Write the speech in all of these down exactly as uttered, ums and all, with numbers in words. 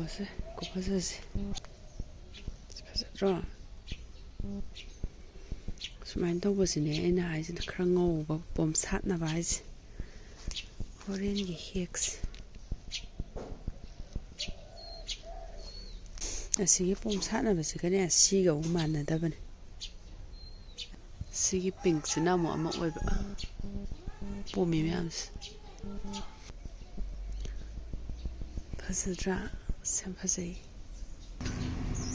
ꯁꯦ, ꯈꯨꯐꯖꯁꯦ꯫ ꯐꯖꯗ꯭ꯔꯣ? ꯁꯨꯃꯥꯏꯅ ꯇꯧꯕꯁꯤꯅꯦ ꯑꯩꯅ ꯍꯥꯏꯁꯤꯅ ꯈꯔ ꯉꯧꯕ ꯄꯣꯝ ꯁꯥꯠꯅꯕ ꯍꯥꯏꯁꯦ꯫ ꯍꯣꯔꯦꯟꯒꯤ ꯍꯦꯛꯁꯦ꯫ ꯑꯁꯤꯒꯤ ꯄꯣꯝ ꯁꯥꯠꯅꯕꯁꯤꯒꯅꯦ ꯁꯤꯒ ꯑꯃꯨꯛ ꯃꯥꯟꯅꯗꯕꯅꯦ꯫ ꯁꯤꯒꯤ ꯄꯤꯡꯁꯤꯅ ꯑꯃꯨꯛ ꯑꯃ ꯑꯣꯏꯕ꯫ ꯄꯣꯝꯃꯤ ꯃꯌꯥꯝꯁꯦ꯫ ꯐꯖꯗ꯭ꯔꯥ? ꯁꯤ ꯌꯥꯝ ꯐꯖꯩ꯫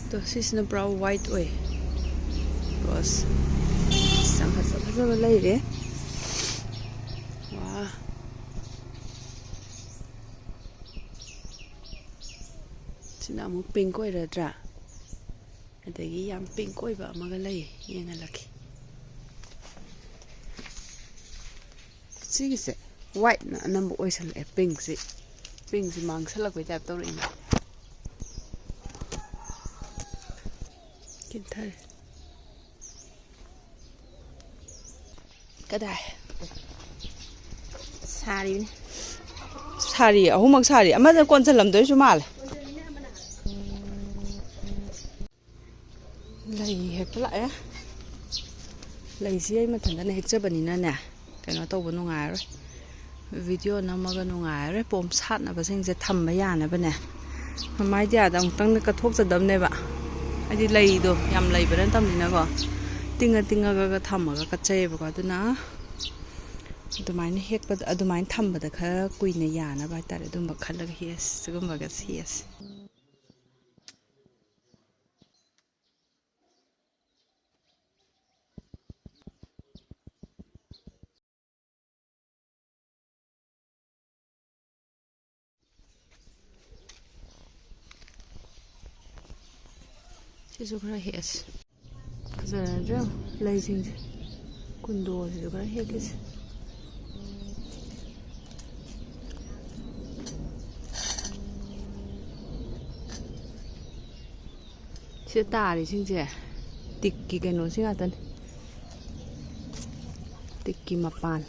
ꯑꯗꯣ ꯁꯤꯁꯤꯅ ꯄꯨꯔꯥ ꯋꯥꯏꯠ ꯑꯣꯏ꯫ ꯔꯣꯁ꯫ ꯑꯁ, ꯌꯥꯝ ꯐꯖ ꯐꯖꯕ ꯂꯩꯔꯦ꯫ ꯋꯥ꯫ ꯁꯤꯅ ꯑꯃꯨꯛ ꯄꯤꯡꯛ ꯑꯣꯏꯔꯗ꯭ꯔꯥ? ꯑꯗꯒꯤ ꯌꯥꯝ ꯄꯤꯡꯛ ꯑꯣꯏꯕ ꯑꯃꯒ ꯂꯩ, ꯌꯦꯡꯍꯜꯂꯛꯀꯦ꯫ ꯁꯤꯒꯤꯁꯦ ꯋꯥꯏꯠꯅ ꯑꯅꯝꯕ ꯑꯣꯏꯁꯜꯂꯛꯑꯦ, ꯄꯤꯡꯛꯁꯤ꯫ ꯄꯤꯡꯛꯁꯤ ꯃꯥꯡꯁꯜꯂꯛꯄꯩ ꯇꯥꯏꯞ ꯇꯧꯔꯛꯏꯅꯦ꯫ ꯀꯤꯟꯊꯔꯦ꯫ ꯀꯗꯥꯏ? ꯁꯥꯔꯤꯕꯅꯤ꯫ ꯁꯥꯔꯤ, ꯑꯍꯨꯝꯃꯛ ꯁꯥꯔꯤ꯫ ꯑꯃꯗ ꯀꯣꯟꯁꯤꯜꯂꯝꯗꯣꯏꯁꯨ ꯃꯥꯜꯂꯦ꯫ ꯂꯩ ꯍꯦꯛꯄ ꯂꯥꯛꯑꯦ꯫ ꯂꯩꯁꯤ ꯑꯩ ꯃꯊꯟꯇꯅ ꯍꯦꯛꯆꯕꯅꯤꯅꯅꯦ, ꯀꯩꯅꯣ ꯇꯧꯕ ꯅꯨꯡꯉꯥꯏꯔꯣꯏ, ꯚꯤꯗꯤꯑꯣ ꯅꯝꯃꯒ ꯅꯨꯡꯉꯥꯏꯔꯣꯏ꯫ ꯄꯣꯝ ꯁꯥꯠꯅꯕꯁꯤꯡꯁꯦ ꯊꯝꯕ ꯌꯥꯅꯕꯅꯦ꯫ ꯃꯃꯥꯏꯗꯤ ꯑꯥꯗ ꯑꯃꯨꯛꯇꯪꯗ ꯀꯠꯊꯣꯛꯆꯗꯕꯅꯦꯕ, ꯍꯥꯏꯗꯤ ꯂꯩꯗꯣ ꯌꯥꯝ ꯂꯩꯕ ꯅꯠꯇꯕꯅꯤꯅꯀꯣ꯫ ꯇꯤꯡꯉ ꯇꯤꯡꯉꯒ ꯊꯝꯃꯒ ꯀꯠꯆꯩꯌꯦꯕꯀꯣ꯫ ꯑꯗꯨꯅ ꯑꯗꯨꯃꯥꯏꯅ ꯍꯦꯛꯄꯗ, ꯑꯗꯨꯃꯥꯏꯅ ꯊꯝꯕꯗ ꯈꯔ ꯀꯨꯏꯅ ꯌꯥꯅꯕ ꯍꯥꯏꯇꯥꯔꯦ, ꯑꯗꯨꯝꯕ ꯈꯜꯂꯒ ꯍꯦꯛꯑꯁꯤ꯫ ꯁꯤꯒꯨꯝꯕꯒ ꯍꯦꯛꯑꯁꯤ꯫ ꯁꯤꯁꯨ ꯈꯔ ꯍꯦꯛꯑꯁꯤ꯫ ꯐꯖꯔꯗ꯭ꯔꯥ ꯌꯦꯡꯉꯨ, ꯂꯩꯁꯤꯡꯁꯦ꯫ ꯀꯨꯟꯗꯣꯁꯤꯁꯨ ꯈꯔ ꯍꯦꯛꯀꯦꯁꯦ꯫ ꯁꯤꯗ ꯇꯥꯔꯤꯁꯤꯡꯁꯦ ꯇꯤꯛꯀꯤ ꯀꯩꯅꯣꯁꯤ ꯉꯥꯛꯇꯅꯤ, ꯇꯤꯛꯀꯤ ꯃꯄꯥꯟ꯫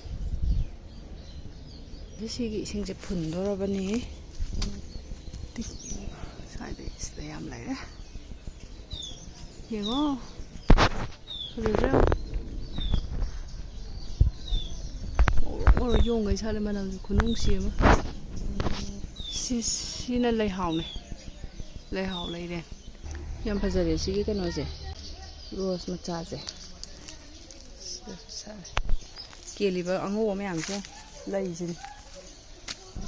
ꯁꯤꯒꯤ ꯏꯁꯤꯡꯁꯦ ꯐꯨꯟꯗꯣꯔꯕꯅꯤ꯫ ꯇꯤꯛ-, ꯌꯥꯝ ꯂꯩꯔꯦ꯫ ꯌꯦꯡꯉꯣ꯫ ꯐꯖꯗ꯭ꯔꯥ? ꯉꯧꯔꯣꯛ ꯉꯧꯔꯣꯛ ꯌꯣꯡꯒꯩ ꯁꯥꯠꯂꯦ, ꯃꯅꯝꯁꯨ ꯈꯨꯅꯨꯡꯁꯤ ꯑꯃ꯫ ꯁꯤ, ꯁꯤꯅ ꯂꯩꯍꯥꯎꯅꯦ꯫ ꯂꯩꯍꯥꯎ ꯂꯩꯔꯦ꯫ ꯌꯥꯝ ꯐꯖꯔꯦ ꯁꯤꯒꯤ ꯀꯩꯅꯣꯁꯦ꯫ ꯔꯣꯁ ꯃꯆꯥꯁꯦ꯫ ꯀꯦꯜꯂꯤꯕ ꯑꯉꯧꯕ ꯃꯌꯥꯝꯁꯦ ꯂꯩꯁꯤꯅꯤ꯫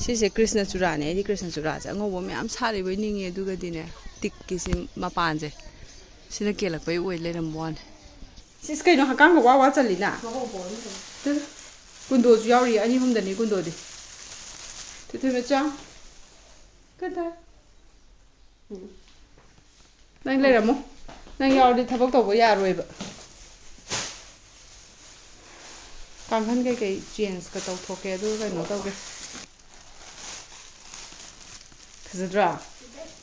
ꯁꯤꯁꯦ ꯀ꯭ꯔꯤꯁꯅ ꯆꯨꯔꯥꯅꯦ꯫ ꯑꯩꯗꯤ ꯀ꯭ꯔꯤꯁꯅ ꯆꯨꯔꯥꯁꯦ ꯑꯉꯧꯕ ꯃꯌꯥꯝ ꯁꯥꯠꯂꯤꯕꯣꯏ ꯅꯤꯡꯉꯤ, ꯑꯗꯨꯒꯗꯤꯅꯦ, ꯇꯤꯛꯀꯤꯁꯤ ꯃꯄꯥꯟꯁꯦ ꯁꯤꯅ ꯀꯦꯜꯂꯛꯄꯩ ꯑꯣꯏ ꯂꯩꯔꯝꯕ ꯋꯥꯅꯤ꯫ ꯁꯤꯁ, ꯀꯩꯅꯣ ꯍꯛꯀꯥꯝꯒ ꯋꯥ ꯋꯥ ꯆꯜꯂꯤꯅ? ꯇꯨ, ꯀꯨꯟꯗꯣꯁꯨ ꯌꯥꯎꯔꯤ, ꯑꯅꯤ ꯑꯍꯨꯝꯗꯅꯤ ꯀꯨꯟꯗꯣꯗꯤ꯫ ꯇꯨ, ꯊꯣꯏꯕ ꯆꯥ꯫ ꯀꯗꯥ? ꯎꯝ꯫ ꯅꯪ ꯂꯩꯔꯝꯃꯣ꯫ ꯅꯪ ꯌꯥꯎꯔꯗꯤ ꯊꯕꯛ ꯇꯧꯕ ꯌꯥꯔꯣꯏꯕ꯫ ꯀꯥꯡꯈꯟ ꯀꯩꯀꯩ ꯆꯦꯟꯖꯀ ꯇꯧꯊꯣꯛꯀꯦ, ꯑꯗꯨꯒ ꯀꯩꯅꯣ ꯇꯧꯒꯦ꯫ ꯐꯖꯗ꯭ꯔꯣ?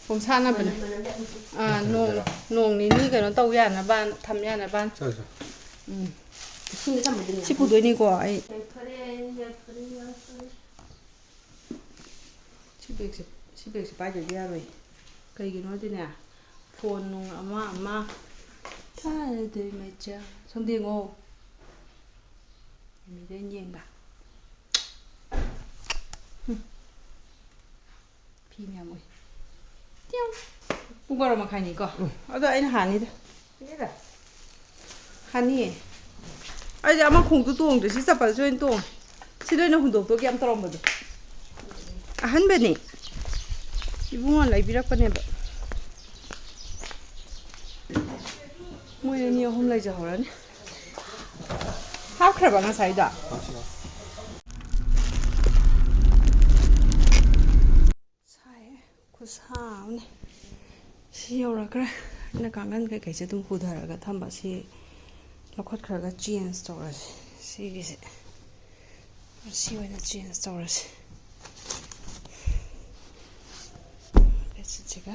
ꯄꯣꯝꯁꯥꯠꯅꯕꯅꯦ꯫ ꯑꯥ, ꯅꯣꯡ, ꯅꯣꯡ ꯅꯤꯅꯤ ꯀꯩꯅꯣ ꯇꯧ ꯌꯥꯅꯕ, ꯊꯝ ꯌꯥꯅꯕ꯫ ꯆꯥ, ꯆꯥ꯫ ꯎꯝ꯫ ꯏꯁꯤꯡꯗ ꯊꯝꯕꯗꯨꯅꯦ꯫ ꯁꯤ ꯄꯨꯗꯣꯏꯅꯤꯀꯣ ꯑꯩ꯫ ꯌꯥꯏꯐꯔꯦ, ꯌꯥꯏꯐꯔꯦ, ꯌꯥꯏꯐꯔꯦ꯫ ꯁꯤ ꯕꯦꯒꯁꯦ, ꯁꯤ ꯕꯦꯒꯁꯦ ꯄꯥꯏꯗ꯭ꯔꯗꯤ ꯌꯥꯔꯣꯏ꯫ ꯀꯩꯒꯤꯅꯣꯗꯤꯅꯦ, ꯐꯣꯟ ꯅꯨꯡ ꯑꯃ ꯑꯃ ꯊꯥꯗꯣꯏ ꯃꯩꯆꯥ꯫ ꯁꯣꯝꯗ ꯌꯦꯡꯉꯣ꯫ ꯃꯤꯗ ꯑꯣꯏꯅ ꯌꯦꯡꯕ꯫ ꯍꯨꯝ꯫ ꯐꯤ ꯃꯌꯥꯝ ꯎꯏ꯫ ꯇꯤꯌꯨ꯫ ꯄꯨꯡ ꯕꯥꯔꯣ ꯃꯈꯥꯏꯅꯤꯀꯣ꯫ ꯎꯝ꯫ ꯑꯗꯣ ꯑꯩꯅ ꯍꯥꯟꯅꯤꯗ꯫ ꯍꯥꯟꯅꯤꯌꯦ꯫ ꯑꯩꯗꯤ ꯑꯃ ꯈꯣꯡꯁꯨ ꯇꯣꯡꯗ꯭ꯔꯦ, ꯁꯤ ꯆꯄꯜꯁꯦ ꯑꯣꯏꯅ ꯇꯣꯡꯉꯦ꯫ ꯁꯤꯗ ꯑꯣꯏꯅ ꯍꯨꯟꯗꯣꯛꯇꯣꯛꯀꯦ ꯌꯥꯝ ꯇꯧꯔꯝꯕꯗꯣ꯫ ꯑꯍꯟꯕꯅꯦ꯫ ꯏꯕꯨꯡꯉꯣ ꯂꯩꯕꯤꯔꯛꯄꯅꯦꯕ꯫ ꯃꯣꯏ ꯑꯅꯤ ꯑꯍꯨꯝ ꯂꯩꯖꯍꯧꯔꯅꯤ꯫ ꯍꯥꯞꯈ꯭ꯔꯕ ꯉꯁꯥꯏꯗꯣ? ꯁꯥꯏꯌꯦ, ꯈꯨꯠꯁꯥ ꯑꯃꯅꯤ꯫ ꯁꯤ ꯌꯧꯔꯛꯈ꯭ꯔꯦ꯫ ꯑꯩꯅ ꯀꯥꯡꯈꯟ ꯀꯩꯀꯩꯁꯦ ꯑꯗꯨꯝ ꯄꯨꯊꯔꯒ ꯊꯝꯕ꯫ ꯁꯤ ꯂꯧꯈꯠꯈ꯭ꯔꯒ ꯆꯦꯟꯖ ꯇꯧꯔꯁꯤ꯫ ꯁꯤꯒꯤꯁꯦ꯫ ꯁꯤ ꯑꯣꯏꯅ ꯆꯦꯟꯖ ꯇꯧꯔꯁꯤ꯫ ꯕꯦꯗꯁꯤꯠꯁꯤꯒ꯫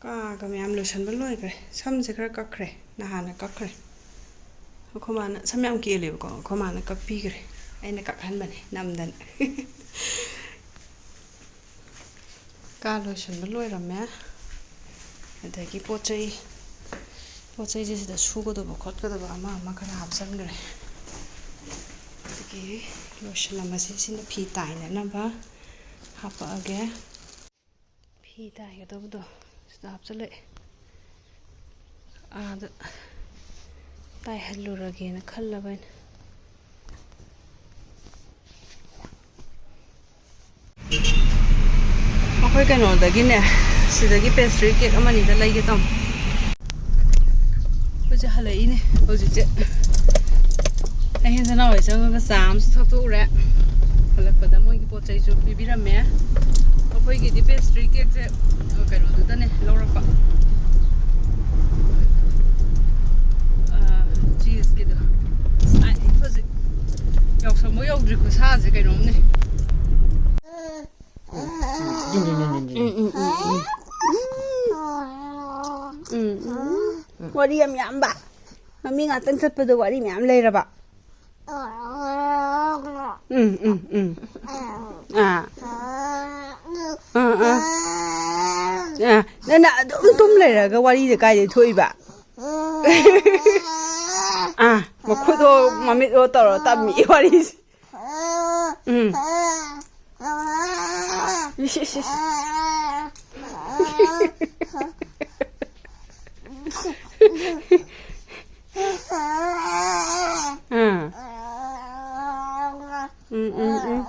ꯀꯥꯒ ꯃꯌꯥꯝ ꯂꯣꯏꯁꯟꯕ ꯂꯣꯏꯈ꯭ꯔꯦ꯫ ꯁꯝꯁꯦ ꯈꯔ ꯀꯛꯈ꯭ꯔꯦ, ꯅꯍꯥꯟꯅ ꯀꯛꯈ꯭ꯔꯦ꯫ ꯑꯩꯈꯣꯏ ꯃꯥꯅ, ꯁꯝ ꯌꯥꯝ ꯀꯦꯜꯂꯦꯕꯀꯣ, ꯑꯩꯈꯣꯏ ꯃꯥꯅ ꯀꯛꯄꯤꯈ꯭ꯔꯦ꯫ ꯑꯩꯅ ꯀꯛꯍꯟꯕꯅꯦ ꯅꯝꯗꯅ꯫ ꯀꯥ ꯂꯣꯏꯁꯤꯟꯕ ꯂꯣꯏꯔꯝꯃꯦ꯫ ꯑꯗꯒꯤ ꯄꯣꯠ ꯆꯩ, ꯄꯣꯠ ꯆꯩꯁꯦ ꯁꯤꯗ ꯁꯨꯒꯗꯕ ꯈꯣꯠꯀꯗꯕ ꯑꯃ ꯑꯃ ꯈꯔ ꯍꯥꯞꯆꯤꯟꯈ꯭ꯔꯦ꯫ ꯑꯗꯒꯤ ꯂꯣꯏꯁꯤꯜꯂꯝꯃꯁꯤ꯫ ꯁꯤꯅ ꯐꯤ ꯇꯥꯏꯅꯅꯕ ꯍꯥꯄꯛꯑꯒꯦ꯫ ꯐꯤ ꯇꯥꯏꯒꯗꯕꯗꯣ ꯁꯤꯗ ꯍꯥꯞꯆꯤꯜꯂꯛꯑꯦ꯫ ꯑꯥꯗ ꯇꯥꯏꯍꯜꯂꯨꯔꯒꯦꯅ ꯈꯜꯂꯕ ꯑꯩꯅ꯫ ꯑꯩꯈꯣꯏ ꯀꯩꯅꯣꯗꯒꯤꯅꯦ, ꯁꯤꯗꯒꯤ pastry cake ꯑꯃ ꯑꯅꯤꯗ ꯂꯩꯒꯦ ꯇꯧꯅꯤ꯫ ꯑꯩꯈꯣꯏꯁꯦ ꯍꯜꯂꯛꯏꯅꯦ ꯍꯧꯖꯤꯛꯁꯦ꯫ ꯑꯩ ꯁꯅꯥꯍꯣꯏ ꯆꯪꯉꯒ ꯆꯥ ꯑꯃꯁꯨ ꯊꯛꯇꯣꯛꯎꯔꯦ꯫ ꯍꯜꯂꯛꯄꯗ ꯃꯣꯏꯒꯤ ꯄꯣꯠ ꯆꯩꯁꯨ ꯄꯤꯕꯤꯔꯝꯃꯦ꯫ ꯑꯩꯈꯣꯏꯒꯤꯗꯤ pastry cakeꯁꯦ ꯀꯩꯅꯣꯗꯨꯗꯅꯦ ꯂꯧꯔꯛꯄ꯫ ꯑꯥ, cheeseꯀꯤꯗꯣ꯫ ꯑꯁ, ꯑꯩ ꯍꯧꯖꯤꯛ ꯌꯥꯎꯁꯪꯕꯧ ꯌꯧꯗ꯭ꯔꯤ ꯈꯨꯠꯁꯥꯁꯦ ꯀꯩꯅꯣꯝꯅꯦ꯫ ꯎꯝ, ꯎꯝ, ꯎꯝ, ꯎꯝ꯫ ꯎꯝ, ꯎꯝ꯫ ꯋꯥꯔꯤ ꯌꯥꯝ ꯌꯥꯝꯕ꯫ ꯃꯃꯤ ꯉꯥꯛꯇꯪ ꯆꯠꯄꯗ ꯋꯥꯔꯤ ꯃꯌꯥꯝ ꯂꯩꯔꯕ꯫ ꯎꯝ, ꯎꯝ, ꯎꯝ꯫ ꯑꯥ꯫ ꯑꯥ, ꯑꯥ꯫ ꯑꯥ, ꯅꯪꯅ ꯑꯗꯨꯝ ꯇꯨꯝ ꯂꯩꯔꯒ ꯋꯥꯔꯤꯗ ꯀꯥꯏꯗꯩ ꯊꯣꯛꯏꯕ? ꯑꯥ, ꯃꯈꯨꯠꯑꯣ ꯃꯃꯤꯠꯑꯣ ꯇꯧꯔ ꯇꯝꯃꯤ ꯋꯥꯔꯤꯁꯦ꯫ ꯎꯝ꯫ ꯏꯁ, ꯏꯁ, ꯏꯁ꯫ ꯑꯥ꯫ ꯎꯝ, ꯎꯝ, ꯎꯝ꯫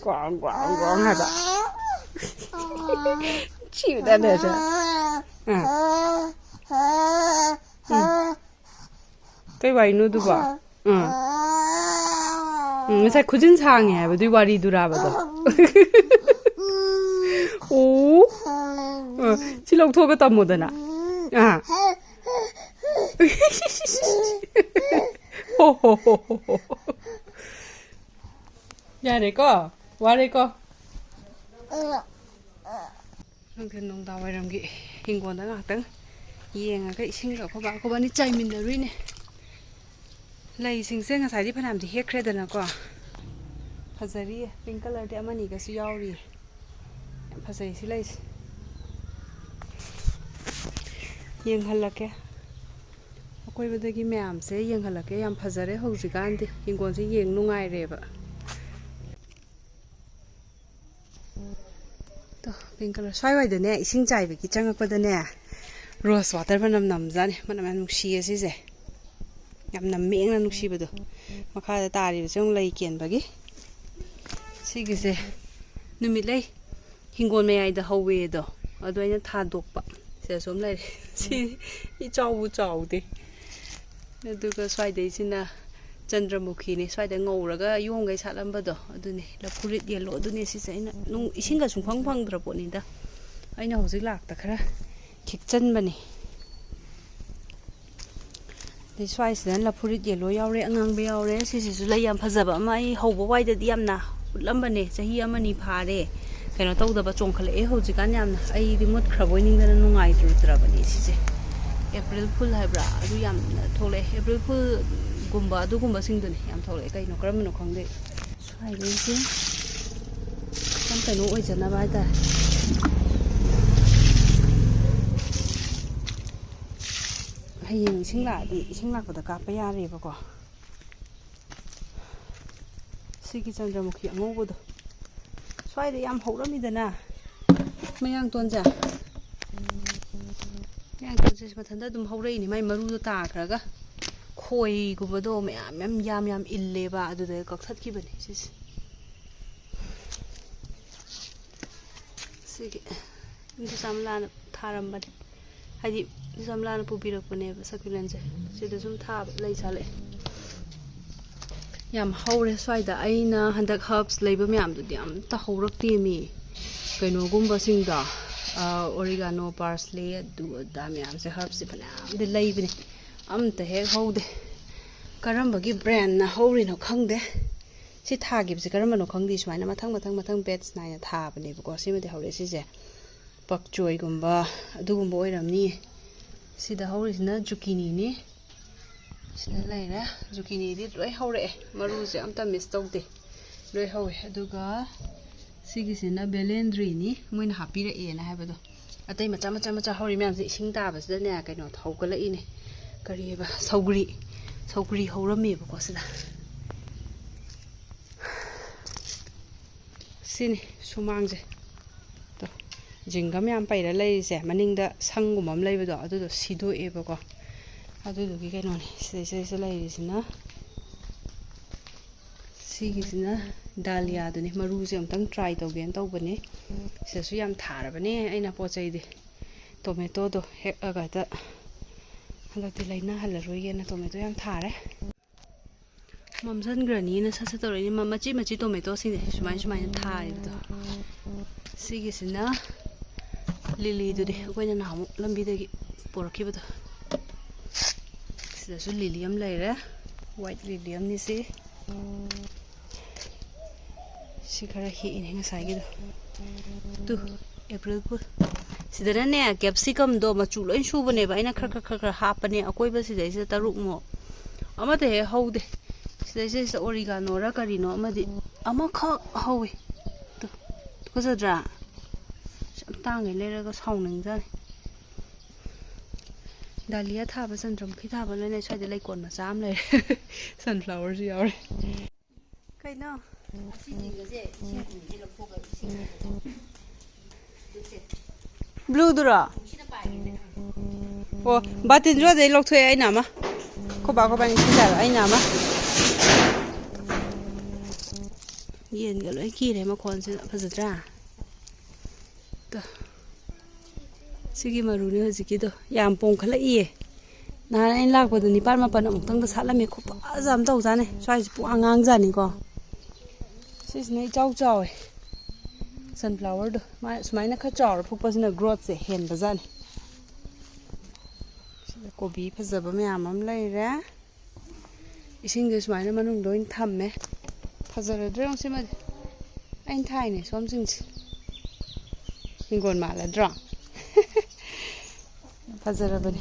ꯒ꯭ꯋꯥꯡ, ꯒ꯭ꯋꯥꯡ, ꯒ꯭ꯋꯥꯡ ꯍꯥꯏꯕ꯫ ꯆꯤꯎꯗꯅꯁꯨ꯫ ꯑꯥ꯫ ꯎꯝ꯫ ꯀꯩ ꯋꯥꯔꯤꯅꯣ ꯑꯗꯨꯕꯣ? ꯎꯝ꯫ ꯎꯝ, ꯉꯁꯥꯏ ꯈꯨꯖꯤꯟ ꯁꯥꯡꯉꯦ ꯍꯥꯏꯕꯗꯨꯒꯤ ꯋꯥꯔꯤꯗꯨꯔꯥꯕꯗꯣ? ꯑꯣ꯫ ꯑ, ꯁꯤ ꯂꯧꯊꯣꯛꯑꯒ ꯇꯝꯃꯣꯗꯅ꯫ ꯑꯥ꯫ ꯍꯣ, ꯍꯣ, ꯍꯣ, ꯍꯣ, ꯍꯣ꯫ ꯌꯥꯔꯦꯀꯣ? ꯋꯥꯔꯦꯀꯣ? ꯅꯨꯡꯊꯤꯜ ꯅꯨꯡꯗꯥꯡ ꯋꯥꯏꯔꯝꯒꯤ ꯍꯤꯡꯒꯣꯜꯗ ꯉꯥꯏꯍꯥꯛꯇꯪ ꯌꯦꯡꯉꯒ ꯏꯁꯤꯡꯒ ꯑꯩꯈꯣꯏ ꯕꯥ ꯑꯩꯈꯣꯏ ꯕꯥꯅꯤ ꯆꯥꯏꯃꯤꯟꯅꯔꯨꯏꯅꯦ꯫ ꯂꯩꯁꯤꯡꯁꯦ ꯉꯁꯥꯏꯗꯤ ꯐꯅꯌꯥꯝꯗꯤ ꯍꯦꯛꯈ꯭ꯔꯦꯗꯅꯀꯣ꯫ ꯐꯖꯔꯤꯌꯦ꯫ Pink colourꯗꯤ ꯑꯃꯅꯤꯒꯁꯨ ꯌꯥꯎꯔꯤꯌꯦ꯫ ꯌꯥꯝ ꯐꯖꯩ ꯁꯤ ꯂꯩꯁꯦ꯫ ꯌꯦꯡꯍꯜꯂꯛꯀꯦ꯫ ꯑꯀꯣꯏꯕꯗꯒꯤ ꯃꯌꯥꯝꯁꯦ ꯌꯦꯡꯍꯜꯂꯛꯀꯦ꯫ ꯌꯥꯝ ꯐꯖꯔꯦ ꯍꯧꯖꯤꯛꯀꯥꯟꯗꯤ꯫ ꯍꯤꯡꯒꯣꯜꯁꯦ ꯌꯦꯡ ꯅꯨꯡꯉꯥꯏꯔꯦꯕ꯫ ꯇꯣ, pink colour꯫ ꯁ꯭ꯋꯥꯏꯋꯥꯏꯗꯅꯦ, ꯏꯁꯤꯡ ꯆꯥꯏꯕꯒꯤ ꯆꯪꯉꯛꯄꯗꯅꯦ, rose water ꯃꯅꯝ ꯅꯝꯖꯥꯠꯅꯤ꯫ ꯃꯅꯝ ꯌꯥꯝ ꯅꯨꯡꯁꯤꯌꯦ ꯁꯤꯁꯦ꯫ ꯌꯥꯝ ꯅꯝꯃꯦꯡꯅ ꯅꯨꯡꯁꯤꯕꯗꯣ꯫ ꯃꯈꯥꯗ ꯇꯥꯔꯤꯕꯁꯦ ꯑꯃꯨꯛ ꯂꯩ ꯀꯦꯟꯕꯒꯤ꯫ ꯁꯤꯒꯤꯁꯦ ꯅꯨꯃꯤꯠꯂꯩ꯫ ꯍꯤꯡꯒꯣꯜ ꯃꯌꯥꯏꯗ ꯍꯧꯋꯦ ꯑꯗꯣ꯫ ꯑꯗꯣ ꯑꯩꯅ ꯊꯥꯗꯣꯛꯄ꯫ ꯁꯤꯗꯁꯨ ꯑꯃ ꯂꯩꯔꯦ꯫ ꯁꯤ ꯏꯆꯥꯎꯕꯨ ꯆꯥꯎꯗꯦ꯫ ꯑꯗꯨꯒ ꯁ꯭ꯋꯥꯏꯗꯩꯁꯤꯅ ꯆꯟꯗ꯭ꯔꯃꯨꯈꯤꯅꯦ꯫ ꯁ꯭ꯋꯥꯏꯗ ꯉꯧꯔꯒ ꯌꯣꯡꯈꯩ ꯁꯥꯠꯂꯝꯕꯗꯣ꯫ ꯑꯗꯨꯅꯦ ꯂꯐꯨꯔꯤꯠ yellow꯫ ꯑꯗꯨꯅꯦ ꯁꯤꯁꯦ ꯑꯩꯅ ꯅꯨꯡ-, ꯏꯁꯤꯡꯒ ꯁꯨꯡꯐꯪ ꯐꯪꯗ꯭ꯔ ꯄꯣꯠꯅꯤꯗ꯫ ꯑꯩꯅ ꯍꯧꯖꯤꯛ ꯂꯥꯛꯇ ꯈꯔ ꯈꯤꯛꯆꯟꯕꯅꯦ꯫ ꯑꯗꯩ ꯁ꯭ꯋꯥꯏꯁꯤꯗꯅ ꯂꯐꯨꯔꯤꯠ yellow ꯌꯥꯎꯔꯦ, ꯑꯉꯥꯡꯕ ꯌꯥꯎꯔꯦ꯫ ꯁꯤꯁꯤꯁꯨ ꯂꯩ ꯌꯥꯝ ꯐꯖꯕ ꯑꯃ ꯑꯩ ꯍꯧꯕ ꯋꯥꯏꯗꯗꯤ ꯌꯥꯝꯅ ꯎꯠꯂꯝꯕꯅꯦ, ꯆꯍꯤ ꯑꯃꯅꯤ ꯐꯥꯔꯦ꯫ ꯀꯩꯅꯣ ꯇꯧꯗꯕ ꯆꯣꯡꯈꯠꯂꯛꯑꯦ ꯍꯧꯖꯤꯛꯀꯥꯟ ꯌꯥꯝꯅ꯫ ꯑꯩꯗꯤ ꯃꯨꯠꯈ꯭ꯔꯕꯣꯏ ꯅꯤꯡꯗꯅ ꯅꯨꯡꯉꯥꯏꯇ꯭ꯔꯨꯗ꯭ꯔꯕꯅꯦ ꯁꯤꯁꯦ꯫ April fool ꯍꯥꯏꯕ꯭ꯔꯥ? ꯑꯗꯨ ꯌꯥꯝꯅ ꯊꯣꯛꯂꯛꯑꯦ꯫ April foolꯒꯨꯝꯕ ꯑꯗꯨꯒꯨꯝꯕꯁꯤꯡꯗꯨꯅꯦ ꯌꯥꯝ ꯊꯣꯛꯂꯛꯑꯦ꯫ ꯀꯩꯅꯣ, ꯀꯔꯝꯕꯅꯣ ꯈꯪꯗꯦ꯫ ꯁ꯭ꯋꯥꯏꯗꯩꯁꯦ ꯌꯥꯝ ꯀꯩꯅꯣ ꯑꯣꯏꯖꯅꯕ ꯍꯥꯏꯇꯥꯔꯦ꯫ ꯍꯌꯦꯡ ꯏꯁꯤꯡ ꯂꯥꯛꯑꯗꯤ, ꯏꯁꯤꯡ ꯂꯥꯛꯄꯗ ꯀꯥꯞꯄ ꯌꯥꯔꯦꯕꯀꯣ꯫ ꯁꯤꯒꯤ ꯆꯟꯗ꯭ꯔꯃꯨꯈꯤ ꯑꯉꯧꯕꯗꯣ ꯁ꯭ꯋꯥꯏꯗ ꯌꯥꯝ ꯍꯧꯔꯝꯃꯤꯗꯅ, ꯃꯌꯥꯡꯇꯣꯟꯁꯦ꯫ ꯃꯌꯥꯡꯇꯣꯟꯁꯦ ꯃꯊꯟꯇ ꯑꯗꯨꯝ ꯍꯧꯔꯛꯏꯅꯦ, ꯃꯥꯏ ꯃꯔꯨꯗꯣ ꯇꯥꯈ꯭ꯔꯒ꯫ ꯈꯣꯏꯒꯨꯝꯕꯗꯣ ꯃꯌꯥꯝ ꯃꯌꯥꯝ ꯌꯥꯝ ꯌꯥꯝ ꯏꯜꯂꯦꯕ, ꯑꯗꯨꯗ ꯀꯛꯊꯠꯈꯤꯕꯅꯦ ꯁꯤꯁꯦ꯫ ꯁꯤꯒꯤ ꯏꯟꯗꯣ ꯆꯥꯝꯂꯥꯅ ꯊꯥꯔꯝꯕꯅꯦ, ꯍꯥꯏꯗꯤ ꯏꯟꯗꯣ ꯆꯥꯝꯂꯥꯅ ꯄꯨꯕꯤꯔꯛꯄꯅꯦꯕ succulentꯁꯦ꯫ ꯁꯤꯗ ꯁꯨꯝ ꯊꯥꯕ ꯂꯩ ꯁꯥꯠꯂꯛꯑꯦ꯫ ꯌꯥꯝ ꯍꯧꯔꯦ ꯁ꯭ꯋꯥꯏꯗ꯫ ꯑꯩꯅ ꯍꯟꯗꯛ herbs ꯂꯩꯕ ꯃꯌꯥꯝꯗꯨꯗꯤ ꯑꯝꯇ ꯍꯧꯔꯛꯇꯦꯃꯤ꯫ ꯀꯩꯅꯣꯒꯨꯝꯕꯁꯤꯡꯗꯣ, ꯑ, oregano, parsley, ꯑꯗꯨ ꯑꯗꯥ ꯃꯌꯥꯝꯁꯦ, herbsꯁꯦ ꯐꯅꯌꯥꯝꯗꯤ ꯂꯩꯕꯅꯦ, ꯑꯝꯇ ꯍꯦꯛ ꯍꯧꯗꯦ꯫ ꯀꯔꯝꯕꯒꯤ brandꯅ ꯍꯧꯔꯤꯅꯣ ꯈꯪꯗꯦ꯫ ꯁꯤ ꯊꯥꯈꯤꯕꯁꯦ ꯀꯔꯝꯕꯅꯣ ꯈꯪꯗꯦ, ꯁꯨꯃꯥꯏꯅ ꯃꯊꯪ ꯃꯊꯪ ꯃꯊꯪ batch ꯅꯥꯏꯅ ꯊꯥꯕꯅꯦꯕꯀꯣ꯫ ꯁꯤꯃꯗꯤ ꯍꯧꯔꯛꯑꯦ꯫ ꯁꯤꯁꯦ ꯄꯛꯆꯣꯏꯒꯨꯝꯕ ꯑꯗꯨꯒꯨꯝꯕ ꯑꯣꯏꯔꯝꯅꯤꯌꯦ꯫ ꯁꯤꯗ ꯍꯧꯔꯤꯁꯤꯅ zucchiniꯅꯤ꯫ ꯁꯤꯗ ꯂꯩꯔꯦ꯫ Zucchiniꯗꯤ ꯂꯣꯏ ꯍꯧꯔꯛꯑꯦ, ꯃꯔꯨꯁꯦ ꯑꯝꯇ miss ꯇꯧꯗꯦ, ꯂꯣꯏ ꯍꯧꯋꯦ꯫ ꯑꯗꯨꯒ ꯁꯤꯒꯤꯁꯤꯅ ꯕꯦꯂꯦꯟꯗ꯭ꯔꯤꯅꯤ, ꯃꯣꯏꯅ ꯍꯥꯞꯄꯤꯔꯛꯑꯦꯅ ꯍꯥꯏꯕꯗꯣ꯫ ꯑꯇꯩ ꯃꯆꯥ ꯃꯆꯥ ꯃꯆꯥ ꯍꯧꯔꯤ ꯃꯌꯥꯝꯁꯦ ꯏꯁꯤꯡ ꯇꯥꯕꯁꯤꯗꯅꯦ ꯀꯩꯅꯣ ꯍꯧꯒꯠꯂꯛꯏꯅꯦ꯫ ꯀꯔꯤꯑꯕ, ꯁꯧꯒ꯭ꯔꯤ꯫ ꯁꯧꯒ꯭ꯔꯤ ꯍꯧꯔꯝꯃꯦꯕꯀꯣ ꯁꯤꯗ꯫ ꯁꯤꯅꯤ ꯁꯨꯃꯥꯡꯁꯦ꯫ ꯇꯣ, ꯖꯤꯡꯒ ꯃꯌꯥꯝ ꯄꯩꯔ ꯂꯩꯔꯤꯁꯦ, ꯃꯅꯤꯡꯗ ꯁꯪꯒꯨꯝꯕ ꯑꯃ ꯂꯩꯕꯗꯣ, ꯑꯗꯨꯗꯣ ꯁꯤꯗꯣꯛꯑꯦꯕꯀꯣ꯫ ꯑꯗꯨꯗꯨꯒꯤ ꯀꯩꯅꯣꯅꯤ ꯁꯤꯗꯩꯁꯤꯗꯩꯁꯤꯗ ꯂꯩꯔꯤꯁꯤꯅ꯫ ꯁꯤꯒꯤꯁꯤꯅ ꯗꯥꯂꯤꯌꯥꯗꯨꯅꯤ꯫ ꯃꯔꯨꯁꯦ ꯑꯃꯨꯛꯇꯪ ꯇ꯭ꯔꯥꯏ ꯇꯧꯒꯦꯅ ꯇꯧꯕꯅꯤ꯫ ꯁꯤꯗꯁꯨ ꯌꯥꯝ ꯊꯥꯔꯕꯅꯦ ꯑꯩꯅ ꯄꯣꯠ ꯆꯩꯗꯤ꯫ ꯇꯣꯃꯦꯇꯣꯗꯣ ꯍꯦꯛꯑꯒ ꯍꯦꯛꯇ ꯍꯟꯗꯛꯇꯤ ꯂꯩꯅꯍꯜꯂꯔꯣꯏꯒꯦꯅ ꯇꯣꯃꯦꯇꯣ ꯌꯥꯝ ꯊꯥꯔꯦ꯫ ꯃꯝꯁꯤꯟꯈ꯭ꯔꯅꯤꯅ ꯁꯠ ꯁꯠ ꯇꯧꯔꯛꯏꯅꯦ꯫ ꯃ-, ꯃꯆꯤ ꯃꯆꯤ ꯇꯣꯃꯦꯇꯣꯁꯤꯡꯁꯦ ꯁꯨꯃꯥꯏꯅ ꯁꯨꯃꯥꯏꯅ ꯊꯥꯔꯤꯕꯗꯣ꯫ ꯁꯤꯒꯤꯁꯤꯅ ꯂꯤꯂꯤꯗꯨꯅꯤ ꯑꯩꯈꯣꯏꯅ ꯅꯍꯥꯟꯃꯨꯛ ꯂꯝꯕꯤꯗꯒꯤ ꯄꯣꯔꯛꯈꯤꯕꯗꯣ꯫ ꯁꯤꯗꯁꯨ ꯂꯤꯂꯤ ꯑꯃ ꯂꯩꯔꯦ, ꯋꯥꯏꯠ ꯂꯤꯂꯤ ꯑꯃꯅꯤ ꯁꯤ꯫ ꯁꯤ ꯈꯔ ꯍꯦꯛꯏꯅꯦ ꯉꯁꯥꯏꯒꯤꯗꯣ꯫ ꯇꯨ, ꯑꯦꯄ꯭ꯔꯤꯜ ꯐꯨꯜ꯫ ꯁꯤꯗꯅꯅꯦ ꯀꯦꯞꯁꯤꯀꯝꯗꯣ ꯃꯆꯨ ꯂꯣꯏ ꯁꯨꯕꯅꯦꯕ, ꯑꯩꯅ ꯈꯔ ꯈꯔ ꯈꯔ ꯈꯔ ꯍꯥꯞꯄꯅꯦ ꯑꯀꯣꯏꯕ ꯁꯤꯗꯩꯁꯤꯗ ꯇꯔꯨꯛꯃꯨꯛ꯫ ꯑꯃꯠꯇ ꯍꯦꯛ ꯍꯧꯗꯦ꯫ ꯁꯤꯗꯩꯁꯤꯗ ꯑꯣꯔꯤꯒꯥꯅꯣꯔ ꯀꯔꯤꯅꯣ ꯑꯃꯗꯤ ꯑꯃꯈꯛ ꯍꯧꯋꯤ꯫ ꯇꯨ, ꯐꯖꯗ꯭ꯔꯥ? ꯌꯥꯝ ꯇꯥꯡꯉꯦ ꯂꯩꯔꯒ ꯁꯥꯎꯅꯤꯡꯖꯥꯠꯅꯤ꯫ ꯗꯥꯂꯤꯌꯥ ꯊꯥꯕ, ꯆꯟꯗ꯭ꯔꯃꯨꯈꯤ ꯊꯥꯕ ꯂꯣꯏꯅ ꯁ꯭ꯋꯥꯏꯗ ꯂꯩꯀꯣꯜ ꯃꯆꯥ ꯑꯃ ꯂꯩꯔꯦ꯫ ꯁꯟꯐ꯭ꯂꯥꯋꯔꯁꯨ ꯌꯥꯎꯔꯦ꯫ ꯀꯩꯅꯣ? ꯕ꯭ꯂꯨꯗꯨꯔꯣ? ꯑꯣ, ꯕꯥꯇꯤꯟꯁꯨ ꯑꯗꯩ ꯂꯧꯊꯣꯛꯑꯦ ꯑꯩꯅ ꯑꯃ꯫ ꯈꯣꯏꯕꯥ, ꯈꯣꯏꯕꯥꯅꯤ ꯁꯤꯖꯤꯟꯅꯔꯣ, ꯑꯩꯅ ꯑꯃ꯫ ꯌꯦꯟꯒ ꯂꯣꯏ ꯀꯤꯔꯦ ꯃꯈꯣꯟꯁꯤꯅ, ꯐꯖꯗ꯭ꯔꯥ? ꯇ-, ꯁꯤꯒꯤ ꯃꯔꯨꯅꯦ ꯍꯧꯖꯤꯛꯀꯤꯗꯣ꯫ ꯌꯥꯝ ꯄꯣꯡꯈꯠꯂꯛꯏꯌꯦ꯫ ꯅꯍꯥꯟ ꯑꯩꯅ ꯂꯥꯛꯄꯗ ꯅꯤꯄꯥꯜ ꯃꯥꯄꯜ ꯑꯃꯨꯛꯇꯪꯗ ꯁꯥꯠꯂꯝꯃꯦ꯫ ꯈꯨꯐꯖ ꯑꯃ ꯇꯧꯖꯥꯠꯅꯤ꯫ ꯁ꯭ꯋꯥꯏꯁꯦ ꯄꯨꯡ ꯑꯉꯥꯡꯖꯥꯠꯅꯤꯀꯣ꯫ ꯁꯤꯁꯤꯅ ꯏꯆꯥꯎ ꯆꯥꯎꯋꯦ꯫ ꯁꯟꯐ꯭ꯂꯥꯋꯔꯗꯣ꯫ ꯃꯥ ꯁꯨꯃꯥꯏꯅ ꯈꯔ ꯆꯥꯎꯔ ꯐꯨꯛꯄꯁꯤꯅ ꯒ꯭ꯔꯣꯠꯁꯦ ꯍꯦꯟꯕꯖꯥꯠꯅꯤ꯫ ꯁꯤꯗ ꯀꯣꯕꯤ ꯐꯖꯕ ꯃꯌꯥꯝ ꯑꯃ ꯂꯩꯔꯦ꯫ ꯏꯁꯤꯡꯁꯦ ꯁꯨꯃꯥꯏꯅ ꯃꯅꯨꯡꯗ ꯑꯣꯏꯅ ꯊꯝꯃꯦ꯫ ꯐꯖꯔꯗ꯭ꯔꯥ ꯌꯦꯡꯉꯨ ꯁꯤꯃꯗꯤ꯫ ꯑꯩꯅ ꯊꯥꯏꯅꯦ ꯁꯣꯝꯁꯤꯡꯁꯦ꯫ ꯍꯤꯡꯒꯣꯜ ꯃꯥꯜꯂꯗ꯭ꯔꯣ? ꯐꯖꯔꯕꯅꯦ꯫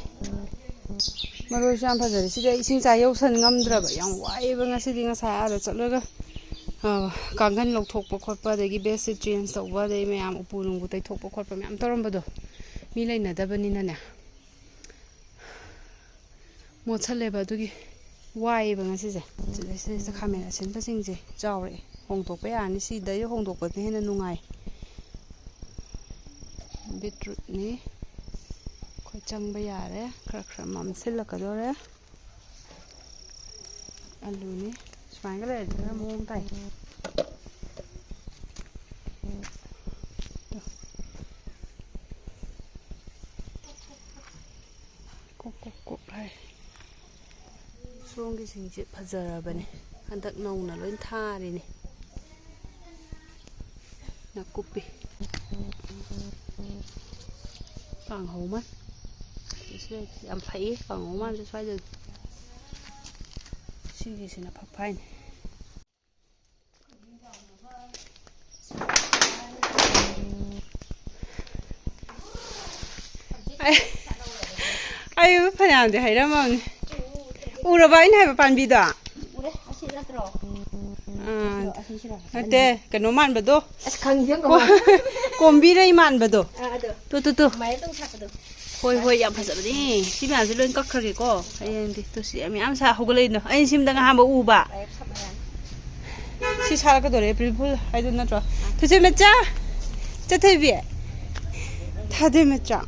ꯃꯔꯣꯏꯁꯨ ꯌꯥꯝ ꯐꯖꯔꯦ꯫ ꯁꯤꯗꯤ ꯑꯩ ꯏꯁꯤꯡ ꯆꯥꯏ ꯌꯧꯁꯟ ꯉꯝꯗ꯭ꯔꯕ꯫ ꯌꯥꯝ ꯋꯥꯏꯑꯦꯕ ꯉꯁꯤꯗꯤ꯫ ꯉꯁꯥꯏ ꯑꯥꯗ ꯆꯠꯂꯒ ꯑ, ꯀꯥꯡꯈꯟ ꯂꯧꯊꯣꯛꯄ ꯈꯣꯠꯄ, ꯑꯗꯒꯤ ꯕꯦꯗꯁꯤꯠ ꯆꯦꯟꯖ ꯇꯧꯕ, ꯑꯗꯩ ꯃꯌꯥꯝ ꯎꯄꯨ ꯅꯨꯡꯕꯨ ꯇꯩꯊꯣꯛꯄ ꯈꯣꯠꯄ ꯃꯌꯥꯝ ꯇꯧꯔꯝꯕꯗꯣ, ꯃꯤ ꯂꯩꯅꯗꯕꯅꯤꯅꯅꯦ, ꯃꯣꯠꯁꯜꯂꯦꯕ꯫ ꯑꯗꯨꯒꯤ ꯋꯥꯏꯌꯦꯕ ꯉꯁꯤꯁꯦ꯫ ꯁꯤꯗꯩꯁꯤꯗ ꯈꯥꯃꯦꯟ ꯑꯁꯤꯟꯕꯁꯤꯡꯁꯦ ꯆꯥꯎꯔꯛꯑꯦ, ꯍꯣꯡꯗꯣꯛꯄ ꯌꯥꯔꯅꯤ꯫ ꯁꯤꯗꯩ ꯍꯣꯡꯗꯣꯛꯄꯗ ꯍꯦꯟꯅ ꯅꯨꯡꯉꯥꯏ꯫ ꯕꯤꯠꯔꯨꯠꯅꯤ꯫ ꯑꯩꯈꯣꯏ ꯆꯪꯕ ꯌꯥꯔꯦ꯫ ꯈꯔ ꯈꯔ ꯃꯝꯁꯤꯜꯂꯛꯀꯗꯧꯔꯦ꯫ ꯑꯂꯨꯅꯤ꯫ ꯁꯨꯃꯥꯏꯅꯒ ꯂꯩꯔꯗꯤ ꯈꯔ ꯃꯑꯣꯡ ꯇꯥꯏ꯫ ꯀꯣꯛ ꯀꯣꯛ ꯀꯣꯛ ꯍꯥꯏ꯫ ꯁꯣꯝꯒꯤꯁꯤꯡꯁꯦ ꯐꯖꯔꯕꯅꯦ꯫ ꯍꯟꯗꯛ ꯅꯧꯅ ꯂꯣꯏ ꯊꯥꯔꯤꯅꯦ꯫ ꯅꯥꯀꯨꯞꯄꯤ꯫ ꯀꯥꯡꯍꯧ ꯃꯥꯟ꯫ ꯁꯤꯁꯨ ꯌꯥꯝ ꯐꯩꯌꯦ, ꯀꯥꯡꯍꯧ ꯃꯥꯟꯁꯨ ꯁ꯭ꯋꯥꯏꯗꯗꯤ꯫ ꯁꯤꯒꯤꯁꯤꯅ ꯐꯛ ꯐꯥꯏꯅꯦ꯫ ꯑꯩ, ꯑꯩ ꯐꯅꯌꯥꯝꯗꯤ ꯍꯩꯔꯝꯃꯕꯅꯤ꯫ ꯎꯔꯕ ꯑꯩꯅ ꯍꯥꯏꯕ ꯄꯥꯝꯕꯤꯗꯣ? ꯎꯔꯦ, ꯑꯁꯤ ꯅꯠꯇ꯭ꯔꯣ? ꯑꯥ, ꯑꯁꯤꯁꯤꯔꯣ? ꯅꯠꯇꯦ, ꯀꯩꯅꯣ ꯃꯥꯟꯕꯗꯣ꯫ ꯑꯁ, ꯈꯪꯉꯤꯁꯦ ꯌꯦꯡꯉꯣ꯫ ꯀꯣ-, ꯀꯣꯝꯕꯤꯔꯩ ꯃꯥꯟꯕꯗꯣ꯫ ꯑꯥ, ꯑꯗꯣ꯫ Two, two, two. ꯑꯗꯨꯃꯥꯏꯅ ꯇꯧ ꯁꯥꯠꯄꯗꯣ꯫ ꯍꯣꯏ, ꯍꯣꯏ, ꯌꯥꯝ ꯐꯖꯕꯅꯦ꯫ ꯁꯤ ꯃꯌꯥꯝꯁꯦ ꯂꯣꯏ ꯀꯛꯈ꯭ꯔꯒꯦꯀꯣ꯫ ꯍꯌꯦꯡꯗꯤ꯫ ꯇꯨ, ꯁꯤ ꯃꯌꯥꯝ ꯁꯥ ꯍꯧꯒꯠꯂꯛꯏꯅꯣ꯫ ꯑꯩꯅ ꯁꯤꯝꯗꯪ ꯑꯍꯥꯟꯕ ꯎꯕ꯫ ꯂꯥꯏꯔꯤꯛ ꯁꯝꯃ ꯌꯥꯅꯤ꯫ ꯁꯤ ꯁꯥꯔꯛꯀꯗꯧꯔꯦ, April Fool ꯍꯥꯏꯗꯣ ꯅꯠꯇ꯭ꯔꯣ? ꯊꯣꯏꯊꯣꯏ ꯃꯆꯥ, ꯆꯠꯊꯣꯏꯕꯤ, ꯊꯥꯗꯣꯏ ꯃꯆꯥ꯫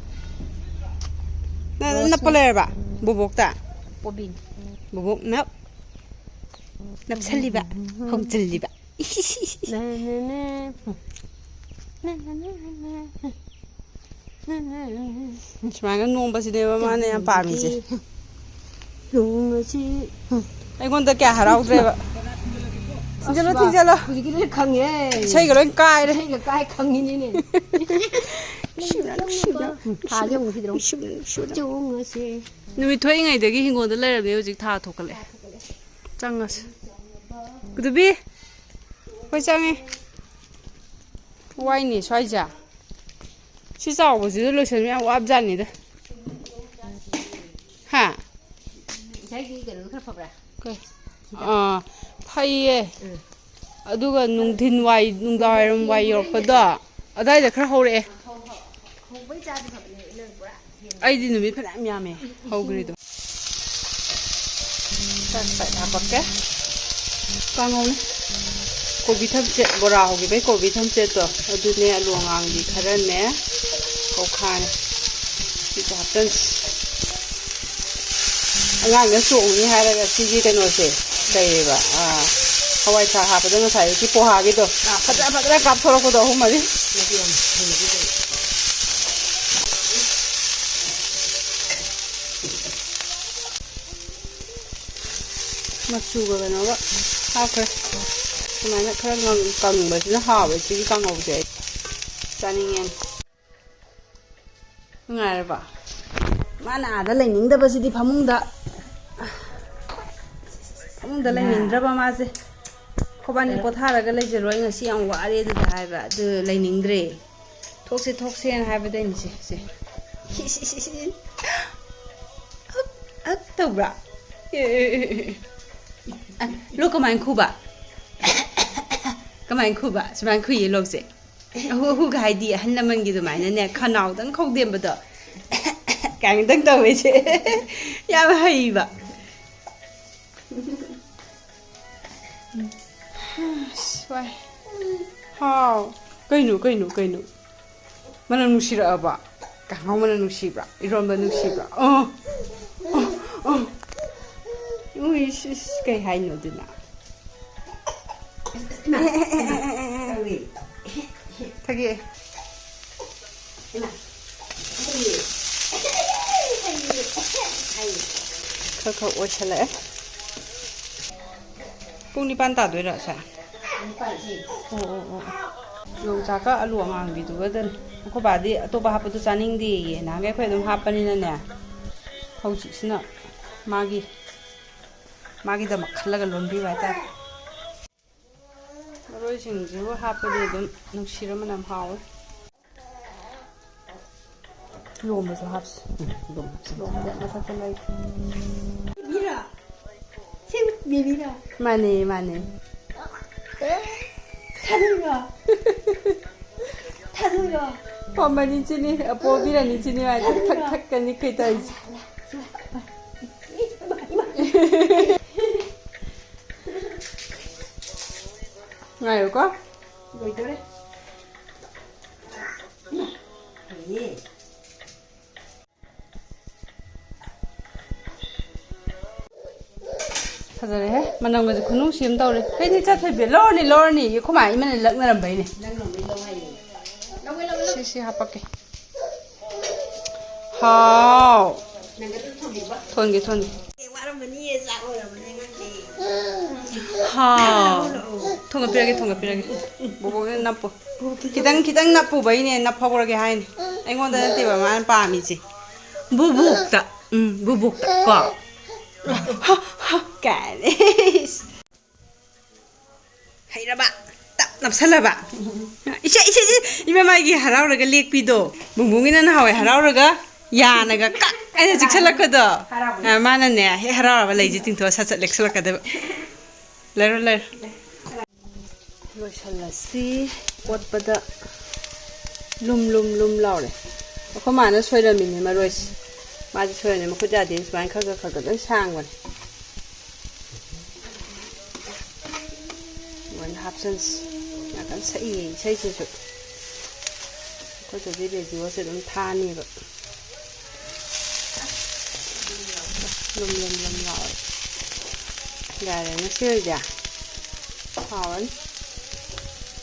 ꯅ-, ꯔꯣꯁꯅꯦ꯫ ꯅꯞꯄ ꯂꯩꯔꯕ? ꯕꯣꯕꯣꯛꯇ? ꯄꯣꯕꯤꯅꯤ꯫ ꯕꯣꯕꯣꯛ ꯅꯞ-, ꯅꯞꯁꯜꯂꯤꯕ, ꯈꯣꯡꯖꯤꯜꯂꯤꯕ꯫ ꯏꯁ, ꯏꯁ, ꯏꯁ, ꯏꯁ꯫ ꯅ, ꯅ, ꯅ꯫ ꯅ, ꯅ, ꯅ, ꯅ, ꯅ꯫ ꯁꯨꯃꯥꯏꯅ ꯅꯣꯝꯕꯁꯤꯅꯦꯕ ꯃꯥꯅ ꯌꯥꯝ ꯄꯥꯝꯃꯤꯁꯦ꯫ ꯅꯣꯡ ꯑꯁꯤ ꯑꯩꯉꯣꯟꯗ ꯀꯌꯥ ꯍꯔꯥꯎꯗ꯭ꯔꯦꯕ꯫ ꯊꯤꯟꯖꯜꯂꯣ, ꯊꯤꯟꯖꯜꯂꯣ꯫ ꯍꯧꯖꯤꯛꯀꯤꯗꯨꯗꯤ ꯈꯪꯉꯦ꯫ ꯏꯁꯩꯒ ꯂꯣꯏ ꯀꯥꯏꯔꯦ꯫ ꯏꯁꯩꯒ ꯀꯥꯏ ꯈꯪꯉꯤꯅꯤꯅꯦ꯫ ꯅꯨꯡꯁꯤꯕꯅ, ꯅꯨꯡꯁꯤꯕꯅ, ꯎꯝ, ꯊꯥꯁꯦ ꯑꯃꯨꯛ ꯊꯤꯗ꯭ꯔꯣ? ꯅꯨꯡꯁꯤꯕꯅ, ꯅꯨꯡꯁꯤꯕꯅ꯫ ꯆꯣꯡꯉꯁꯦ꯫ ꯅꯨꯃꯤꯠ ꯊꯣꯛꯏꯉꯩꯗꯒꯤ ꯍꯤꯡꯒꯣꯜꯗ ꯂꯩꯔꯝꯃꯦ, ꯍꯧꯖꯤꯛ ꯊꯥ ꯊꯣꯛꯀꯠꯂꯛꯑꯦ꯫ ꯆꯪꯉꯁꯤ꯫ ꯀꯨꯗꯨꯕꯤ, ꯑꯩꯈꯣꯏ ꯆꯪꯉꯦ꯫ ꯋꯥꯏꯅꯦ ꯁ꯭ꯋꯥꯏꯁꯦ꯫ ꯁꯤ ꯆꯥꯎꯕꯁꯤꯗ ꯂꯣꯏꯁꯟꯕ ꯌꯥꯝ ꯋꯥꯕꯖꯥꯠꯅꯤꯗ꯫ ꯍꯥ? ꯉꯁꯥꯏꯒꯤ ꯀꯩꯅꯣꯗꯣ ꯈꯔ ꯐꯕ꯭ꯔꯥ? ꯀꯩ? ꯑꯥ, ꯐꯩꯌꯦ꯫ ꯎꯝ꯫ ꯑꯗꯨꯒ ꯅꯨꯡꯊꯤꯟ ꯋꯥꯏ, ꯅꯨꯡꯗꯥꯡꯋꯥꯏꯔꯝ ꯋꯥꯏ ꯌꯧꯔꯛꯄꯗꯣ, ꯑꯗꯥꯏꯗ ꯈꯔ ꯍꯧꯔꯛꯑꯦ꯫ ꯑꯩꯗꯤ ꯅꯨꯃꯤꯠ ꯐꯅꯌꯥꯝ ꯌꯥꯝꯃꯦ ꯍꯧꯈ꯭ꯔꯤꯗꯣ꯫ ꯈꯔ ꯁꯥꯏꯠ ꯍꯥꯞꯄꯛꯀꯦ꯫ ꯀꯥꯡꯍꯧꯅꯦ꯫ ꯀꯣꯕꯤ ꯊꯝꯆꯦꯠ, ꯕꯣꯔꯥ ꯍꯧꯈꯤꯕꯩ ꯀꯣꯕꯤ ꯊꯝꯆꯦꯠꯇꯣ ꯑꯗꯨꯅꯦ, ꯑꯂꯨ ꯑꯉꯥꯡꯕꯤ ꯈꯔꯅꯦ, ꯀꯧꯈꯥꯅꯦ꯫ ꯁꯤꯁꯨ ꯍꯥꯞꯆꯟꯁꯤ꯫ ꯑꯉꯥꯡꯅ ꯆꯣꯡꯅꯤ ꯍꯥꯏꯔꯒ ꯁꯤꯒꯤ ꯀꯩꯅꯣꯁꯦ, ꯀꯩꯑꯕ, ꯑꯥ, ꯍꯋꯥꯏ ꯊ꯭ꯔꯥꯛ ꯍꯥꯞꯄꯗ ꯉꯁꯥꯏꯒꯤ ꯄꯣꯍꯥꯒꯤꯗꯣ ꯐꯖ ꯐꯖꯅ ꯀꯥꯞꯊꯣꯔꯛꯄꯗꯣ ꯑꯍꯨꯝ ꯃꯔꯤ꯫ ꯃꯆꯨꯒ ꯀꯩꯅꯣꯒ ꯍꯥꯞꯈ꯭ꯔꯦ꯫ ꯁꯨꯃꯥꯏꯅ ꯈꯔ ꯉꯪ-, ꯀꯪꯕꯁꯤꯅ ꯍꯥꯎꯋꯦ ꯁꯤꯒꯤ ꯀꯥꯡꯍꯧꯁꯦ꯫ ꯑꯩ ꯆꯥꯅꯤꯡꯉꯦ꯫ ꯅꯨꯡꯉꯥꯏꯔꯕ? ꯃꯥꯅ ꯑꯥꯗ ꯂꯩꯅꯤꯡꯗꯕꯁꯤꯗꯤ ꯐꯃꯨꯡꯗ, ꯐꯃꯨꯡꯗ ꯂꯩꯅꯤꯡꯗ꯭ꯔꯕ ꯃꯥꯁꯦ꯫ "ꯈꯣꯕꯥꯅꯤ ꯄꯣꯊꯥꯔꯒ ꯂꯩꯖꯔꯣ, ꯑꯩ ꯉꯁꯤ ꯌꯥꯝ ꯋꯥꯔꯦ" ꯑꯗꯨꯗ ꯍꯥꯏꯕ꯫ ꯑꯗꯨ ꯂꯩꯅꯤꯡꯗ꯭ꯔꯦ꯫ "ꯊꯣꯛꯁꯦ, ꯊꯣꯛꯁꯦꯅ" ꯍꯥꯏꯕꯗꯩꯅꯤ ꯁꯦ, ꯁꯦ꯫ ꯍꯤ, ꯁꯤ, ꯁꯤ, ꯁꯤ꯫ ꯑꯛ, ꯑꯛ ꯇꯧꯕ꯭ꯔꯥ? ꯑꯦ, ꯑꯦ, ꯑꯦ, ꯑꯦ꯫ ꯑ, ꯂꯣꯛ ꯀꯃꯥꯏꯅ ꯈꯨꯕ? ꯀꯃꯥꯏꯅ ꯈꯨꯕ? ꯁꯨꯃꯥꯏꯅ ꯈꯨꯏꯌꯦ ꯂꯣꯛꯁꯦ꯫ ꯑꯍꯨ ꯑꯍꯨꯒ ꯍꯥꯏꯗꯤ ꯑꯍꯜ ꯂꯃꯟꯒꯤ ꯑꯗꯨꯃꯥꯏꯅꯅꯦ, ꯈꯅꯥꯎꯗꯪ ꯈꯧꯗꯦꯝꯕꯗꯣ꯫ ꯀꯥꯏꯅꯗꯪ ꯇꯧꯋꯦ ꯏꯆꯦ꯫ ꯌꯥꯝ ꯍꯩꯕ꯫ ꯑꯁ, ꯋꯥꯏ꯫ ꯍꯥꯎ꯫ ꯀꯩꯅꯣ, ꯀꯩꯅꯣ, ꯀꯩꯅꯣ? ꯃꯅꯝ ꯅꯨꯡꯁꯤꯔꯛꯑꯕ? ꯀꯥꯡꯍꯧ ꯃꯅꯝ ꯅꯨꯡꯁꯤꯕ꯭ꯔꯥ? ꯏꯔꯣꯟꯕ ꯅꯨꯡꯁꯤꯕ꯭ꯔꯥ? ꯑꯣ, ꯑꯣ, ꯑꯣ꯫ ꯎꯏ, ꯏꯁ, ꯏꯁ, ꯀꯩ ꯍꯥꯏꯅꯣ ꯑꯗꯨꯅ? ꯊꯒꯦ꯫ ꯈꯔ ꯈꯔ ꯑꯣꯏꯁꯜꯂꯛꯑꯦ꯫ ꯄꯨꯡ ꯅꯤꯄꯥꯟ ꯇꯥꯗꯣꯏꯔꯥ ꯁꯦ? ꯑꯣ, ꯑꯣ, ꯑꯣ꯫ ꯌꯣꯡꯆꯥꯛꯀ ꯑꯂꯨ ꯑꯉꯥꯡꯕꯤꯗꯨꯒꯗꯅꯤ꯫ ꯑꯩꯈꯣꯏ ꯕꯥꯗꯤ ꯑꯇꯣꯞꯄ ꯍꯥꯞꯄꯗꯣ ꯆꯥꯅꯤꯡꯗꯦꯌꯦ꯫ ꯅꯍꯥꯟꯈꯩ ꯑꯩꯈꯣꯏ ꯑꯗꯨꯝ ꯍꯥꯞꯄꯅꯤꯅꯅꯦ꯫ ꯍꯧꯖꯤꯛꯁꯤꯅ ꯃꯥꯒꯤ, ꯃꯥꯒꯤꯗꯃꯛ ꯈꯜꯂꯒ ꯂꯣꯟꯕꯤꯕ ꯍꯥꯏꯇꯥꯔꯦ꯫ ꯃꯔꯣꯏꯁꯤꯡꯁꯤꯕꯨ ꯍꯥꯞꯄꯗꯤ ꯑꯗꯨꯝ ꯅꯨꯡꯁꯤꯔ ꯃꯅꯝ ꯍꯥꯎꯋꯤ꯫ ꯂꯣꯝꯕꯁꯨ ꯍꯥꯞꯁꯤ꯫ ꯎꯝ, ꯂꯣꯝꯕ ꯍꯥꯞꯁꯤ꯫ ꯂꯣꯝꯕ ꯃꯊꯛꯇ ꯂꯩ꯫ ꯕꯦꯕꯤꯔꯣ? ꯁꯤ ꯕꯦꯕꯤꯔꯣ? ꯃꯥꯅꯦ, ꯃꯥꯅꯦ꯫ ꯊꯥꯗꯣꯏꯔꯣ? ꯊꯥꯗꯣꯏꯔꯣ? ꯄꯝꯕꯅꯤ ꯆꯤꯅꯤ, ꯑꯄꯣꯕꯤꯔꯅꯤ ꯆꯤꯅꯤ ꯃꯥꯏ ꯊꯛ ꯊꯛ ꯊꯛꯀꯅꯤ ꯀꯩ ꯇꯧꯔꯤꯁꯦ꯫ ꯉꯥꯏꯌꯨꯀꯣ꯫ ꯂꯣꯏꯗꯣꯔꯦ꯫ ꯐꯩꯌꯦ꯫ ꯐꯖꯔꯦꯍꯦ, ꯃꯅꯝꯒꯁꯦ ꯈꯨꯅꯨꯡꯁꯤ ꯑꯃ ꯇꯧꯔꯦ꯫ ꯀꯩꯅꯤ ꯆꯠꯊꯣꯏꯕꯤ? ꯂꯧꯔꯅꯤ, ꯂꯧꯔꯅꯤ꯫ ꯑꯩꯈꯣꯏ ꯃꯥ ꯏꯃꯅ ꯂꯛꯅꯔꯝꯕꯩꯅꯦ꯫ ꯅꯪ ꯂꯧꯅꯤ ꯂꯧ ꯍꯥꯏꯌꯦ꯫ ꯂꯧꯒꯦ, ꯂꯧꯒꯦ, ꯂꯧꯒꯦ꯫ ꯁꯤ, ꯁꯤ ꯍꯥꯞꯄꯛꯀꯦ꯫ ꯍꯥꯎ꯫ ꯅꯪꯒ ꯑꯗꯨꯝ ꯊꯣꯡꯕꯤꯕ꯫ ꯊꯣꯟꯒꯦ, ꯊꯣꯟꯒꯦ꯫ ꯑꯦ, ꯋꯥꯔꯝꯃꯅꯤꯌꯦ, ꯆꯥꯛ ꯂꯣꯏꯔꯕꯅꯦ ꯅꯪꯗꯤ꯫ ꯍꯥꯎ꯫ ꯂꯥꯛꯑꯣ, ꯂꯥꯛꯑꯣ꯫ ꯊꯣꯡꯒꯠꯄꯤꯔꯒꯦ, ꯊꯣꯡꯒꯠꯄꯤꯔꯒꯦ꯫ ꯕꯣꯕꯣꯛꯅ ꯅꯞꯄꯣ꯫ ꯈꯤꯇꯪ, ꯈꯤꯇꯪ ꯅꯞꯄꯨꯕꯩꯅꯦ, ꯅꯞꯐꯧꯔꯒꯦ ꯍꯥꯏꯅꯤ꯫ ꯑꯩꯉꯣꯟꯗ ꯅꯠꯇꯦꯕ ꯃꯥꯅ ꯄꯥꯝꯃꯤꯁꯦ꯫ ꯕꯨꯕꯣꯛꯇ꯫ ꯎꯝ, ꯕꯨꯕꯣꯛꯇ ꯀꯣ꯫ ꯍ, ꯍ, ꯀꯥꯏꯅ꯫ ꯍꯩꯔꯕ? ꯇꯞ ꯅꯞꯁꯜꯂꯕ? ꯏꯁꯦ, ꯏꯁꯦ, ꯏꯁꯦ, ꯏꯃꯥ ꯃꯥꯏꯒꯤ ꯍꯔꯥꯎꯔꯒ ꯂꯦꯛꯄꯤꯗꯣ꯫ ꯕꯨꯡꯕꯨꯡꯒꯤꯅ ꯅꯍꯥꯟꯋꯥꯏ ꯍꯔꯥꯎꯔꯒ ꯌꯥꯅꯒ ꯀꯛ ꯍꯥꯏꯅ ꯆꯤꯛꯁꯜꯂꯛꯄꯗꯣ꯫ ꯍꯔꯥꯎꯕꯅꯤ꯫ ꯑ, ꯃꯥꯅꯅꯦ ꯍꯦꯛ ꯍꯔꯥꯎꯔꯕ ꯂꯩꯁꯦ ꯆꯤꯡꯊꯣꯛꯑ ꯁꯠ ꯁꯠ ꯂꯦꯛꯁꯜꯂꯛꯀꯗꯣꯏꯕ꯫ ꯂꯩꯔꯣ, ꯂꯩꯔꯣ꯫ ꯂꯣꯏꯁꯜꯂꯁꯤ꯫ ꯑꯣꯠꯄꯗ ꯂꯨꯝ ꯂꯨꯝ ꯂꯨꯝ ꯂꯥꯎꯔꯦ꯫ ꯑꯩꯈꯣꯏ ꯃꯥꯅ ꯁꯣꯏꯔꯝꯃꯤꯅꯦ ꯃꯔꯣꯏꯁꯦ꯫ ꯃꯥꯗꯤ ꯁꯣꯏꯔꯝꯃꯦ, ꯃꯈꯨꯠ ꯌꯥꯗꯦ꯫ ꯁꯨꯃꯥꯏꯅ ꯈꯔ ꯈꯔ ꯈꯔ ꯈꯔ ꯂꯣꯏ ꯁꯥꯡꯕꯅꯦ꯫ ꯂꯣꯏꯅ ꯍꯥꯞꯆꯟꯁꯤ꯫ ꯌꯥꯝ ꯀꯟꯅ ꯁꯛꯏꯌꯦ ꯏꯁꯩꯁꯤꯁꯨ꯫ ꯑꯩꯈꯣꯏ ꯆꯦꯒꯤ ꯔꯦꯗꯤꯑꯣꯁꯦ ꯑꯗꯨꯝ ꯊꯥꯅꯦꯕ꯫ ꯂꯨꯝ ꯂꯨꯝ ꯂꯨꯝ ꯂꯥꯎꯔꯦ꯫ ꯌꯥꯔꯦꯅꯦ ꯁꯤ ꯑꯣꯏꯗꯤ꯫ ꯍꯥꯎꯔꯅꯤ꯫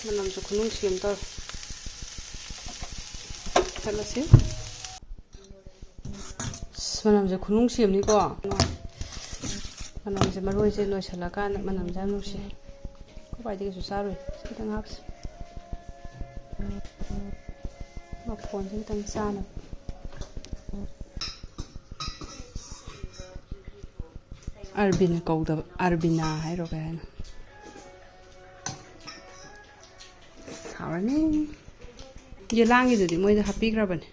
ꯃꯅꯝꯁꯨ ꯈꯨꯅꯨꯡꯁꯤ ꯑꯃ ꯇꯧꯔꯦ꯫ ꯆꯠꯂꯁꯤ꯫ ꯑꯁ, ꯃꯅꯝꯁꯦ ꯈꯨꯅꯨꯡꯁꯤ ꯑꯃꯅꯤꯀꯣ꯫ ꯃꯅꯝꯁꯦ, ꯃꯔꯣꯏꯁꯦ ꯅꯣꯏꯁꯜꯂꯀꯥꯟꯗ ꯃꯅꯝꯁꯦ ꯌꯥꯝ ꯅꯨꯡꯁꯤ꯫ ꯑꯩꯈꯣꯏ ꯄꯥꯏꯗꯤ ꯀꯩꯁꯨ ꯆꯥꯔꯣꯏ꯫ ꯁꯤ ꯈꯤꯇꯪ ꯍꯥꯞꯁꯤ꯫ ꯃꯐꯣꯟꯁꯦ ꯈꯤꯇꯪ ꯆꯥꯅꯕ꯫ ꯑꯔꯕꯤꯟ ꯀꯧꯗꯕ, ꯑꯔꯕꯤꯅꯥ ꯍꯥꯏꯔꯣ ꯀꯩ ꯍꯥꯏꯅꯣ? ꯁꯥꯎꯔꯅꯤ꯫ ꯌꯦꯂꯥꯡꯒꯤꯗꯨꯗꯤ ꯃꯣꯏꯗ ꯍꯥꯞꯄꯤꯈ꯭ꯔꯕꯅꯦ꯫